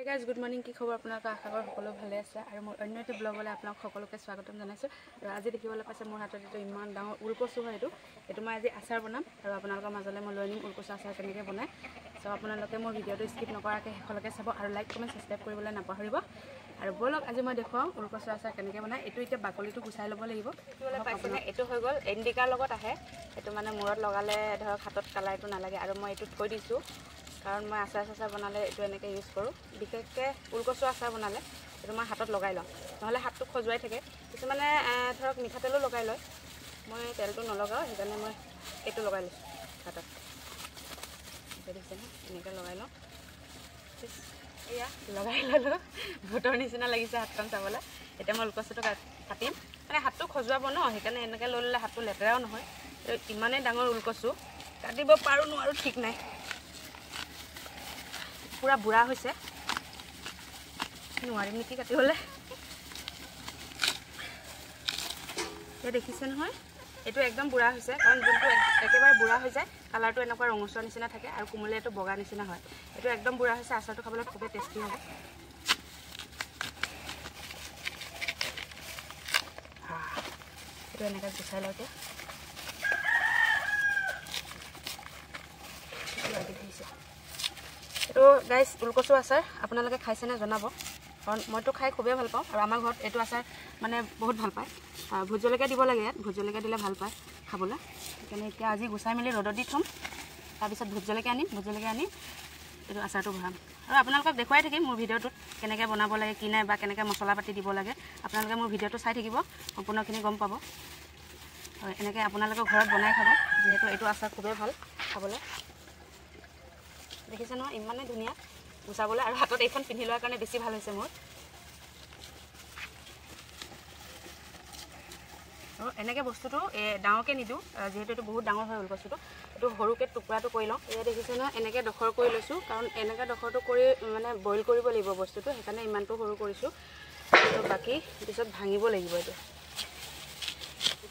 Guys, good morning. কি খবৰ আপোনালোকৰ? আশা কৰোঁ সকলো ভালে আছে। আৰু মোৰ অন্য এটি ব্লগলৈ আপোনাক সকলোকে স্বাগতম জনাইছোঁ। আৰু আজি দেখিবলৈ পাইছে মোৰ হাতত এইটো ইমান ডাঙৰ ওলকচু হয়। এইটো মই আজি আচাৰ বনাম আৰু আপোনালোকৰ মাজলৈ মই লৈ আনিম ওলকচু আচাৰ কেনেকৈ বনায়। চ' আপোনালোকে মোৰ ভিডিঅ'টো স্কিপ নকৰাকৈ শেষলৈকে চাব আৰু লাইক, কমেণ্ট, ছাবস্ক্ৰাইব কৰিবলৈ নাপাহৰিব। আৰু ব'লক, আজি মই দেখুৱাওঁ ওলকচু আচাৰ কেনেকৈ বনায়। এইটো এতিয়া বাকলিটো গুচাই ল'ব লাগিব। দেখিবলৈ পাইছেনে? এইটো হৈ গ'ল, এণ্ডিকাৰ লগত আহে। এইটো মানে মূৰত লগালে ধৰক হাতত কালাৰটো নালাগে। আৰু মই এইটো থৈ দিছোঁ, কাৰণ মই আচাৰ চাচাৰ বনালে এইটো এনেকৈ ইউজ কৰোঁ। বিশেষকৈ ওলকচু আচাৰ বনালে এইটো মই হাতত লগাই লওঁ, নহ'লে হাতটো খজুৱাই থাকে। কিছুমানে ধৰক মিঠাতেলো লগাই লয়, মই তেলটো নলগাওঁ, সেইকাৰণে মই এইটো লগাই লৈছোঁ হাতত। দেখিছেনে? এনেকৈ লগাই লওঁ। এয়া লগাই ল'লোঁ, ভূতৰ নিচিনা লাগিছে হাতখন চাবলৈ। এতিয়া মই ওলকচুটো কাটিম। মানে হাতটো খজুৱাব ন, সেইকাৰণে এনেকৈ লৈ ল'লে হাতটো লেতেৰাও নহয়। ইমানেই ডাঙৰ ওলকচু, কাটিব পাৰোঁ নোৱাৰোঁ ঠিক নাই। পূৰা বুঢ়া হৈছে, নোৱাৰিম নেকি কাটিবলৈ। এতিয়া দেখিছে নহয়, এইটো একদম বুঢ়া হৈছে। কাৰণ যোনটো একেবাৰে বুঢ়া হৈ যায়, কালাৰটো এনেকুৱা ৰঙচুৱা নিচিনা থাকে আৰু কোমলীয়াটো বগা নিচিনা হয়। এইটো একদম বুঢ়া হৈছে, আচাৰটো খাবলৈ খুবেই টেষ্টি হ'ব। এইটো এনেকৈ গুচাই লওঁ। এতিয়া লাগি ধৰিছে এইটো। গাইজ, ওলকচু আচাৰ আপোনালোকে খাইছেনে জনাব, কাৰণ মইতো খাই খুবেই ভাল পাওঁ। আৰু আমাৰ ঘৰত এইটো আচাৰ মানে বহুত ভাল পায়। ভোট জলকীয়া দিব লাগে ইয়াত, ভোট জলকীয়া দিলে ভাল পায় খাবলৈ। সেইকাৰণে এতিয়া আজি গুচাই মেলি ৰ'দত দি থ'ম, তাৰপিছত ভোট জলকীয়া আনিম, ভোট জলকীয়া আনি এইটো আচাৰটো ভৰাম। আৰু আপোনালোকক দেখুৱাই থাকিম মোৰ ভিডিঅ'টোত কেনেকৈ বনাব লাগে কি নাই, বা কেনেকৈ মছলা পাতি দিব লাগে। আপোনালোকে মোৰ ভিডিঅ'টো চাই থাকিব, সম্পূৰ্ণখিনি গম পাব। আৰু এনেকৈ আপোনালোকৰ ঘৰত বনাই খাব, যিহেতু এইটো আচাৰ খুবেই ভাল খাবলৈ। দেখিছে নহয়, ইমানেই ধুনীয়া গুচাবলৈ। আৰু হাতত এইখন পিন্ধি লোৱাৰ কাৰণে বেছি ভাল হৈছে মোৰ। আৰু এনেকৈ বস্তুটো ডাঙৰকৈ নিদিওঁ, যিহেতু এইটো বহুত ডাঙৰ হৈ গ'ল বস্তুটো। এইটো সৰুকৈ টুকুৰাটো কৰি লওঁ। এয়া দেখিছে নহয়, এনেকৈ ডখৰ কৰি লৈছোঁ, কাৰণ এনেকৈ ডখৰটো কৰি মানে বইল কৰিব লাগিব বস্তুটো, সেইকাৰণে ইমানটো সৰু কৰিছোঁ। আৰু বাকী পিছত ভাঙিব লাগিব, এইটো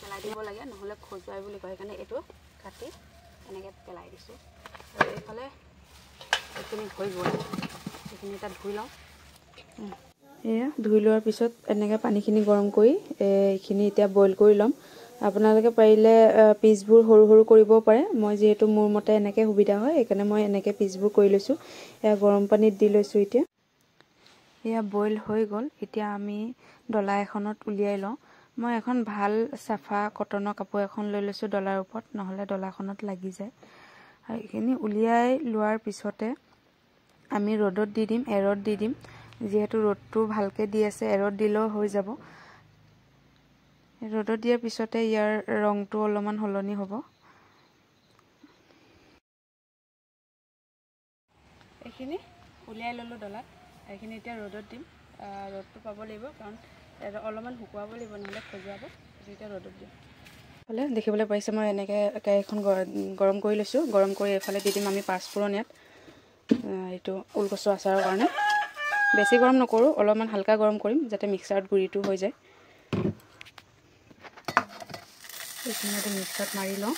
পেলাই দিব লাগে, নহ'লে খজুৱাই বুলি কয়। সেইকাৰণে এইটো কাটি এনেকৈ পেলাই দিছোঁ। আৰু এইফালে এইখিনি হৈ গ'ল, এইখিনি এটা ধুই লওঁ। এয়া ধুই লোৱাৰ পিছত এনেকৈ পানীখিনি গৰম কৰি এইখিনি এতিয়া বইল কৰি ল'ম। আপোনালোকে পাৰিলে পিচবোৰ সৰু সৰু কৰিবও পাৰে। মই যিহেতু মোৰ মতে এনেকৈ সুবিধা হয়, সেইকাৰণে মই এনেকৈ পিচবোৰ কৰি লৈছোঁ। এয়া গৰম পানীত দি লৈছোঁ। এতিয়া এয়া বইল হৈ গ'ল। এতিয়া আমি ডলা এখনত উলিয়াই লওঁ। মই এখন ভাল চাফা কটনৰ কাপোৰ এখন লৈ লৈছোঁ ডলাৰ ওপৰত, নহ'লে ডলাখনত লাগি যায়। আৰু এইখিনি উলিয়াই লোৱাৰ পিছতে আমি ৰ'দত দি দিম, এৰদ দি দিম। যিহেতু ৰ'দটো ভালকৈ দি আছে, এৰদ দিলেও হৈ যাব। ৰ'দত দিয়াৰ পিছতে ইয়াৰ ৰংটো অলপমান সলনি হ'ব। এইখিনি উলিয়াই ল'লোঁ ডলাত। এইখিনি এতিয়া ৰ'দত দিম। ৰ'দটো পাব লাগিব, কাৰণ অলপমান শুকুৱাব লাগিব, নহ'লে খজুৱাব। এতিয়া ৰ'দত দিম। এইফালে দেখিবলৈ পাইছে, মই এনেকৈ কেৰাহীখন গৰম কৰি লৈছোঁ। গৰম কৰি এইফালে দি দিম আমি পাঁচফোৰণ ইয়াত, এইটো ওলকচু আচাৰৰ কাৰণে। বেছি গৰম নকৰোঁ, অলপমান হালকা গৰম কৰিম, যাতে মিক্সাৰত গুড়িটো হৈ যায়। এইখিনি মিক্সাৰত মাৰি লওঁ।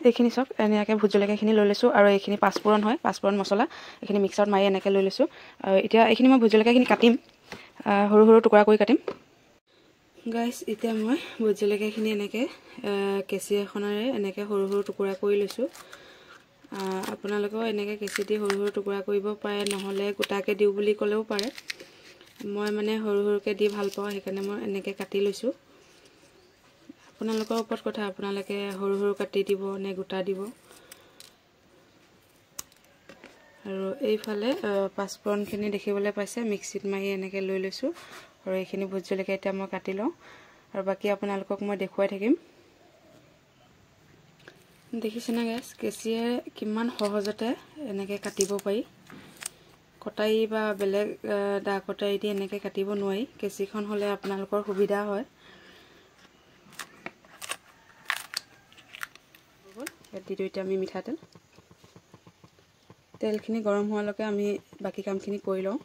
এইখিনি চাওক, এনেকৈ ভোট জলকীয়াখিনি লৈ লৈছোঁ। আৰু এইখিনি পাঁচফোৰণ হয়, পাঁচফোৰণ মছলা, এইখিনি মিক্সাৰত মাৰি এনেকৈ লৈ লৈছোঁ। আৰু এতিয়া এইখিনি মই ভোট জলকীয়াখিনি কাটিম, সৰু সৰু টুকুৰা কৰি কাটিম। গাইজ, এতিয়া মই ভোট জলকীয়াখিনি এনেকৈ কেঁচি এখনেৰে এনেকৈ সৰু সৰু টুকুৰা কৰি লৈছোঁ। আপোনালোকেও এনেকৈ কেঁচি দি সৰু সৰু টুকুৰা কৰিব পাৰে, নহ'লে গোটাকৈ দিওঁ বুলি ক'লেও পাৰে। মই মানে সৰু সৰুকৈ দি ভাল পাওঁ, সেইকাৰণে মই এনেকৈ কাটি লৈছোঁ। আপোনালোকৰ ওপৰত কথা, আপোনালোকে সৰু সৰু কাটি দিব নে গোটা দিব। আৰু এইফালে পাঁচফোৰণখিনি দেখিবলৈ পাইছে, মিক্সিত মাৰি এনেকৈ লৈ লৈছোঁ। আৰু এইখিনি ভোট জলকীয়া এতিয়া মই কাটি লওঁ, আৰু বাকী আপোনালোকক মই দেখুৱাই থাকিম। দেখিছেনে গাইজ, কেঁচিয়ে কিমান সহজতে এনেকৈ কাটিব পাৰি। কটাৰী বা বেলেগ দা কটাৰী দি এনেকৈ কাটিব নোৱাৰি, কেঁচিখন হ'লে আপোনালোকৰ সুবিধা হয়। ইয়াত দি দিওঁ এতিয়া আমি মিঠাতেল। তেলখিনি গৰম হোৱালৈকে আমি বাকী কামখিনি কৰি লওঁ।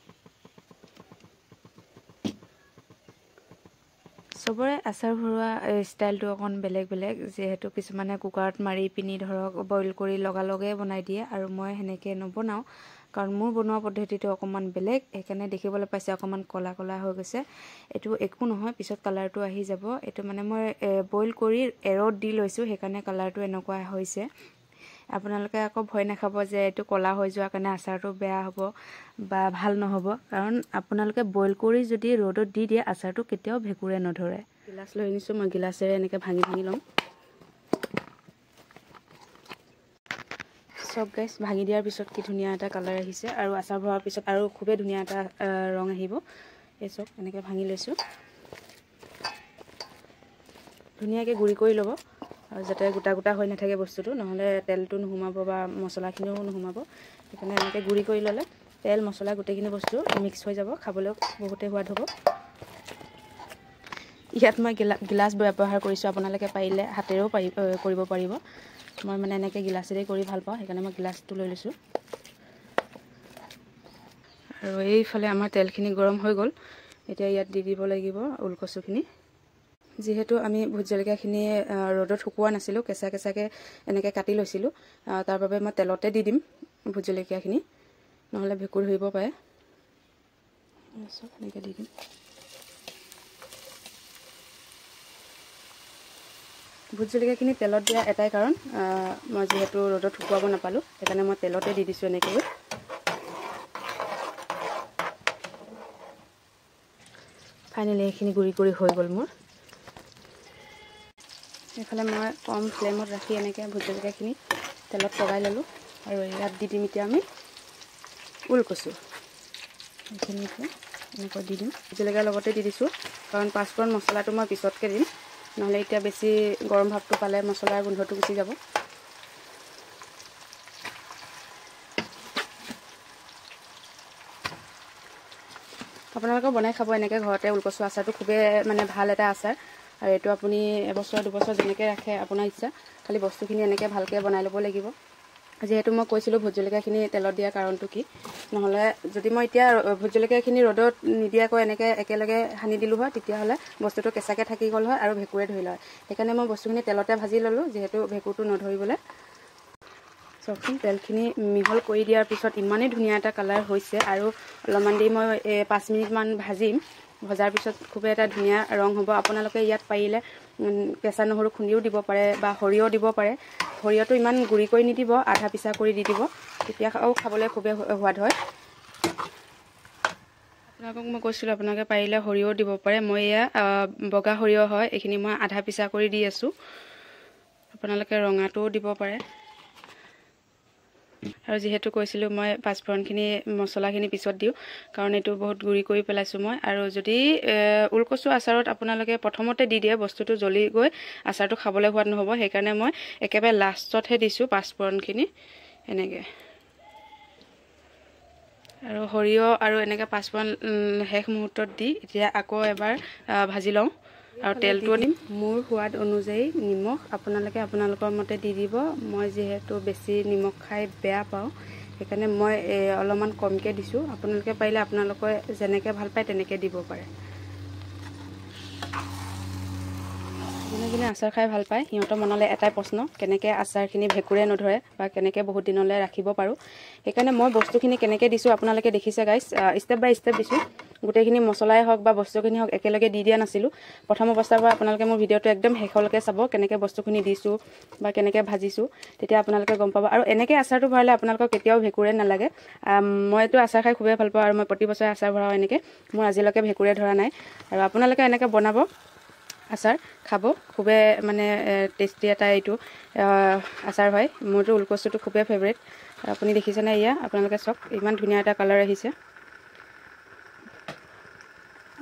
চবৰে আচাৰ ভৰোৱা ষ্টাইলটো অকণ বেলেগ বেলেগ, যিহেতু কিছুমানে কুকাৰত মাৰি পিনি ধৰক বইল কৰি লগালগে বনাই দিয়ে, আৰু মই সেনেকৈ নবনাওঁ, কাৰণ মোৰ বনোৱা পদ্ধতিটো অকণমান বেলেগ। সেইকাৰণে দেখিবলৈ পাইছে অকণমান ক'লা ক'লা হৈ গৈছে। এইটো একো নহয়, পিছত কালাৰটো আহি যাব। এইটো মানে মই বইল কৰি এৰত দি লৈছোঁ, সেইকাৰণে কালাৰটো এনেকুৱা হৈছে। আপোনালোকে আকৌ ভয় নাখাব যে এইটো ক'লা হৈ যোৱাৰ কাৰণে আচাৰটো বেয়া হ'ব বা ভাল নহ'ব, কাৰণ আপোনালোকে বইল কৰি যদি ৰ'দত দি দিয়ে আচাৰটো কেতিয়াও ভেঁকুৰে নধৰে। গিলাচ লৈ আনিছোঁ মই, গিলাচেৰে এনেকৈ ভাঙি ভাঙি ল'ম। চব গাইছ, ভাঙি দিয়াৰ পিছত কি ধুনীয়া এটা কালাৰ আহিছে, আৰু আচাৰ ভৰোৱাৰ পিছত আৰু খুবেই ধুনীয়া এটা ৰং আহিব। এই চব এনেকৈ ভাঙি লৈছোঁ, ধুনীয়াকৈ গুড়ি কৰি ল'ব, আৰু যাতে গোটা গোটা হৈ নাথাকে বস্তুটো, নহ'লে তেলটো নোসোমাব বা মছলাখিনিও নোসোমাব। সেইকাৰণে এনেকৈ গুড়ি কৰি ল'লে তেল মছলা গোটেইখিনি বস্তু মিক্স হৈ যাব, খাবলৈও বহুতেই সোৱাদ হ'ব। ইয়াত মই গিলাচ ব্যৱহাৰ কৰিছোঁ, আপোনালোকে পাৰিলে হাতেৰেও কৰিব পাৰিব। মই মানে এনেকৈ গিলাচেৰে কৰি ভাল পাওঁ, সেইকাৰণে মই গিলাচটো লৈ লৈছোঁ। আৰু এইফালে আমাৰ তেলখিনি গৰম হৈ গ'ল, এতিয়া ইয়াত দি দিব লাগিব ওলকচুখিনি। যিহেতু আমি ভোট জলকীয়াখিনি ৰ'দত শুকোৱা নাছিলোঁ, কেঁচা কেঁচাকৈ এনেকৈ কাটি লৈছিলোঁ, তাৰ বাবে মই তেলতে দি দিম ভোট জলকীয়াখিনি, নহ'লে ভেঁকুৰ ধৰিব পাৰে। এনেকৈ দি দিম। ভোট জলকীয়াখিনি তেলত দিয়া এটাই কাৰণ, মই যিহেতু ৰ'দত শুকুৱাব নাপালোঁ, সেইকাৰণে মই তেলতে দি দিছোঁ এনেকৈ। ফাইনেলি এইখিনি গুড়ি কৰি হৈ গ'ল মোৰ। এইফালে মই কম ফ্লেমত ৰাখি এনেকৈ ভোট জলকীয়াখিনি তেলত পগাই ল'লোঁ, আৰু ইয়াত দি দিম এতিয়া আমি ওলকচু। এইখিনি এতিয়া এনেকৈ দি দিম, ভোট জলকীয়াৰ লগতে দি দিছোঁ, কাৰণ পাঁচফোৰণ মছলাটো মই পিছতকৈ দিম, নহ'লে এতিয়া বেছি গৰম ভাৱটো পালে মছলাৰ গোন্ধটো গুচি যাব। আপোনালোকেও বনাই খাব এনেকৈ ঘৰতে। ওলকচু আচাৰটো খুবেই মানে ভাল এটা আচাৰ, আৰু এইটো আপুনি এবছৰ দুবছৰ যেনেকৈ ৰাখে আপোনাৰ ইচ্ছা, খালি বস্তুখিনি এনেকৈ ভালকৈ বনাই ল'ব লাগিব। যিহেতু মই কৈছিলোঁ ভোট জলকীয়াখিনি তেলত দিয়াৰ কাৰণটো কি, নহ'লে যদি মই এতিয়া ভোট জলকীয়াখিনি ৰ'দত নিদিয়াকৈ এনেকৈ একেলগে সানি দিলোঁ হয়, তেতিয়াহ'লে বস্তুটো কেঁচাকৈ থাকি গ'ল হয় আৰু ভেঁকুৰে ধৰিলে হয়। সেইকাৰণে মই বস্তুখিনি তেলতে ভাজি ল'লোঁ, যিহেতু ভেঁকুৰটো নধৰিবলৈ। চাওকচোন, তেলখিনি মিহল কৰি দিয়াৰ পিছত ইমানেই ধুনীয়া এটা কালাৰ হৈছে। আৰু অলপমান দেৰি মই 5 মিনিটমান ভাজিম, ভজাৰ পিছত খুবেই এটা ধুনীয়া ৰং হ'ব। আপোনালোকে ইয়াত পাৰিলে কেঁচা নহৰু খুন্দিও দিব পাৰে বা সৰিয়হ দিব পাৰে। সৰিয়হটো ইমান গুড়ি কৰি নিদিব, আধা পিচা কৰি দি দিব, তেতিয়াও খাবলৈ খুবেই সোৱাদ হয়। আপোনালোকক মই কৈছিলোঁ আপোনালোকে পাৰিলে সৰিয়হ দিব পাৰে। মই এয়া বগা সৰিয়হ হয়, এইখিনি মই আধা পিচা কৰি দি আছোঁ, আপোনালোকে ৰঙাটোও দিব পাৰে। আৰু যিহেতু কৈছিলোঁ মই পাঁচফোৰণখিনি মছলাখিনি পিছত দিওঁ, কাৰণ এইটো বহুত গুড়ি কৰি পেলাইছোঁ মই। আৰু যদি ওলকচু আচাৰত আপোনালোকে প্ৰথমতে দি দিয়ে, বস্তুটো জ্বলি গৈ আচাৰটো খাবলৈ সোৱাদ নহ'ব, সেইকাৰণে মই একেবাৰে লাষ্টতহে দিছোঁ পাঁচফোৰণখিনি এনেকৈ। আৰু সৰিয়হ আৰু এনেকৈ পাঁচফোৰণ শেষ মুহূৰ্তত দি এতিয়া আকৌ এবাৰ ভাজি লওঁ, আৰু তেলটোও দিম। মোৰ সোৱাদ অনুযায়ী নিমখ আপোনালোকে আপোনালোকৰ মতে দি দিব। মই যিহেতু বেছি নিমখ খাই বেয়া পাওঁ, সেইকাৰণে মই অলপমান কমকৈ দিছোঁ। আপোনালোকে পাৰিলে আপোনালোকে যেনেকৈ ভাল পায় তেনেকৈ দিব পাৰে। যোনে যোনে আচাৰ খাই ভাল পায় সিহঁতৰ মনলৈ এটাই প্ৰশ্ন, কেনেকৈ আচাৰখিনি ভেঁকুৰে নধৰে বা কেনেকৈ বহুত দিনলৈ ৰাখিব পাৰোঁ। সেইকাৰণে মই বস্তুখিনি কেনেকৈ দিছোঁ আপোনালোকে দেখিছে গাইজ, ষ্টেপ বাই ষ্টেপ দিছোঁ। গোটেইখিনি মছলাই হওক বা বস্তুখিনি হওক একেলগে দি দিয়া নাছিলোঁ। প্ৰথম অৱস্থাৰ পৰা আপোনালোকে মোৰ ভিডিঅ'টো একদম শেষলৈকে চাব, কেনেকৈ বস্তুখিনি দিছোঁ বা কেনেকৈ ভাজিছোঁ, তেতিয়া আপোনালোকে গম পাব। আৰু এনেকৈ আচাৰটো ভৰালে আপোনালোকক কেতিয়াও ভেঁকুৰে নালাগে। মইতো আচাৰ খাই খুবেই ভাল পাওঁ, আৰু মই প্ৰতি বছৰে আচাৰ ভৰাওঁ এনেকৈ, মোৰ আজিলৈকে ভেঁকুৰে ধৰা নাই। আৰু আপোনালোকে এনেকৈ বনাব আচাৰ খাব, খুবেই মানে টেষ্টি এটা এইটো আচাৰ হয়। মোৰতো ওলকচুটো খুবেই ফেভৰেট। আপুনি দেখিছেনে এয়া, আপোনালোকে চাওক ইমান ধুনীয়া এটা কালাৰ আহিছে।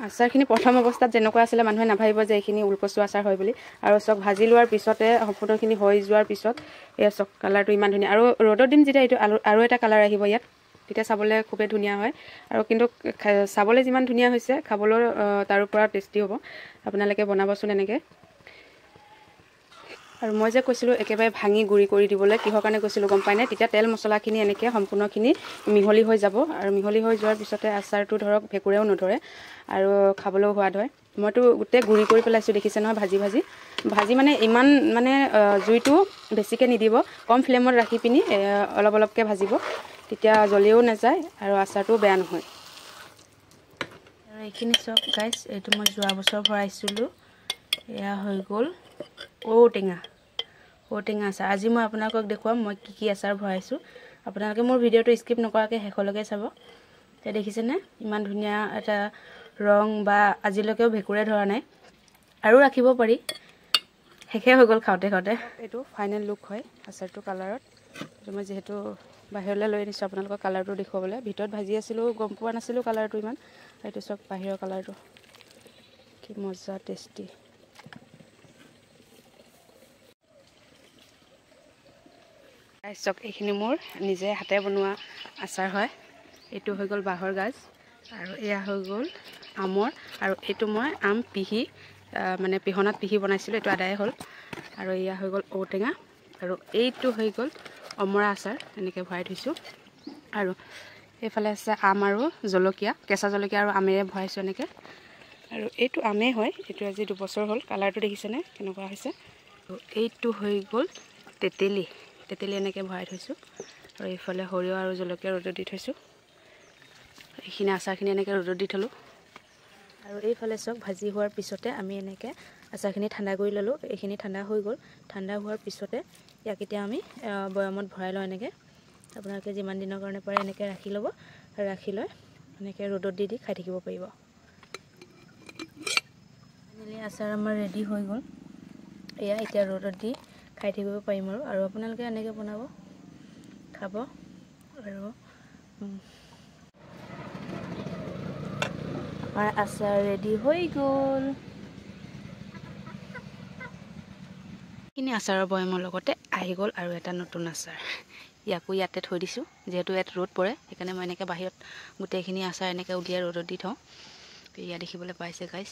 আচাৰখিনি প্ৰথম অৱস্থাত যেনেকুৱা আছিলে মানুহে নাভাবিব যে এইখিনি ওলকচু আচাৰ হয় বুলি। আৰু চাওক ভাজি লোৱাৰ পিছতে সম্পূৰ্ণখিনি হৈ যোৱাৰ পিছত এয়া চাওক কালাৰটো ইমান ধুনীয়া। আৰু ৰ'দত দিম যেতিয়া এইটো আৰু এটা কালাৰ আহিব ইয়াত, তেতিয়া চাবলৈ খুবেই ধুনীয়া হয়। আৰু কিন্তু চাবলৈ যিমান ধুনীয়া হৈছে খাবলৈ তাৰো পৰা টেষ্টি হ'ব। আপোনালোকে বনাবচোন এনেকৈ। আৰু মই যে কৈছিলোঁ একেবাৰে ভাঙি গুড়ি কৰি দিবলৈ, কিহৰ কাৰণে কৈছিলোঁ গম পাইনে? তেতিয়া তেল মছলাখিনি এনেকৈ সম্পূৰ্ণখিনি মিহলি হৈ যাব, আৰু মিহলি হৈ যোৱাৰ পিছতে আচাৰটো ধৰক ভেঁকুৰেও নধৰে আৰু খাবলৈও সোৱাদ হয়। মইতো গোটেই গুড়ি কৰি পেলাইছোঁ, দেখিছে নহয়, ভাজি ভাজি ভাজি মানে ইমান মানে জুইটো বেছিকৈ নিদিব, কম ফ্লেমত ৰাখি পিনি অলপ অলপকৈ ভাজিব, তেতিয়া জ্বলিও নাযায় আৰু আচাৰটোও বেয়া নহয়। আৰু এইখিনি চব গাইছ, এইটো মই যোৱা বছৰ ভৰাইছিলোঁ, এয়া হৈ গ'ল ঔটেঙা, ঔটেঙা আচাৰ। আজি মই আপোনালোকক দেখুৱাম মই কি কি আচাৰ ভৰাইছোঁ। আপোনালোকে মোৰ ভিডিঅ'টো স্কিপ নকৰাকৈ শেষলৈকে চাব। এতিয়া দেখিছেনে ইমান ধুনীয়া এটা ৰং, বা আজিলৈকেও ভেঁকুৰে ধৰা নাই, আৰু ৰাখিব পাৰি। শেষে হৈ গ'ল খাওঁতে খাওঁতে। এইটো ফাইনেল লুক হয় আচাৰটো কালাৰত। এইটো মই যিহেতু বাহিৰলৈ লৈ আনিছোঁ আপোনালোকৰ কালাৰটো দেখুৱাবলৈ, ভিতৰত ভাজি আছিলোঁ গম পোৱা নাছিলোঁ কালাৰটো ইমান। এইটো চাওক বাহিৰৰ কালাৰটো কি মজা টেষ্টি। চাওক এইখিনি মোৰ নিজে হাতে বনোৱা আচাৰ হয়। এইটো হৈ গ'ল বাঁহৰ গাজ, আৰু এয়া হৈ গ'ল আমৰ, আৰু এইটো মই আম পিহি মানে পিহনাত পিহি বনাইছিলোঁ, এইটো আদায় হ'ল। আৰু এয়া হৈ গ'ল ঔটেঙা, আৰু এইটো হৈ গ'ল অমৰা আচাৰ, এনেকৈ ভৰাই থৈছোঁ। আৰু এইফালে আছে আম আৰু জলকীয়া, কেঁচা জলকীয়া আৰু আমেৰে ভৰাইছোঁ এনেকৈ। আৰু এইটো আমেই হয়, এইটো আজি 2 বছৰ হ'ল। কালাৰটো দেখিছেনে কেনেকুৱা হৈছে। আৰু এইটো হৈ গ'ল তেতেলী, তেতেলী এনেকৈ ভৰাই থৈছোঁ। আৰু এইফালে সৰিয়হ আৰু জলকীয়া ৰ'দত দি থৈছোঁ। এইখিনি আচাৰখিনি এনেকৈ ৰ'দত দি থ'লোঁ। আৰু এইফালে চাওক ভাজি হোৱাৰ পিছতে আমি এনেকৈ আচাৰখিনি ঠাণ্ডা কৰি ল'লোঁ। এইখিনি ঠাণ্ডা হৈ গ'ল। ঠাণ্ডা হোৱাৰ পিছতে ইয়াক এতিয়া আমি বৈয়ামত ভৰাই লওঁ এনেকৈ। আপোনালোকে যিমান দিনৰ কাৰণে পাৰে এনেকৈ ৰাখি ল'ব, ৰাখি লৈ এনেকৈ ৰ'দত দি দি খাই থাকিব পাৰিব। ফাইনেলি আচাৰ আমাৰ ৰেডি হৈ গ'ল। এয়া এতিয়া ৰ'দত দি খাই থাকিব পাৰিম। আৰু আৰু আপোনালোকে এনেকৈ বনাব, খাব। আৰু আমাৰ আচাৰ ৰেডি হৈ গ'ল। এইখিনি আচাৰৰ বৈয়ামৰ লগতে আহি গ'ল আৰু এটা নতুন আচাৰ। ইয়াকো ইয়াতে থৈ দিছোঁ, যিহেতু ইয়াত ৰ'দ পৰে, সেইকাৰণে মই এনেকৈ বাহিৰত গোটেইখিনি আচাৰ এনেকৈ উলিয়াই ৰ'দত দি থওঁ। এয়া দেখিবলৈ পাইছে গাইছ।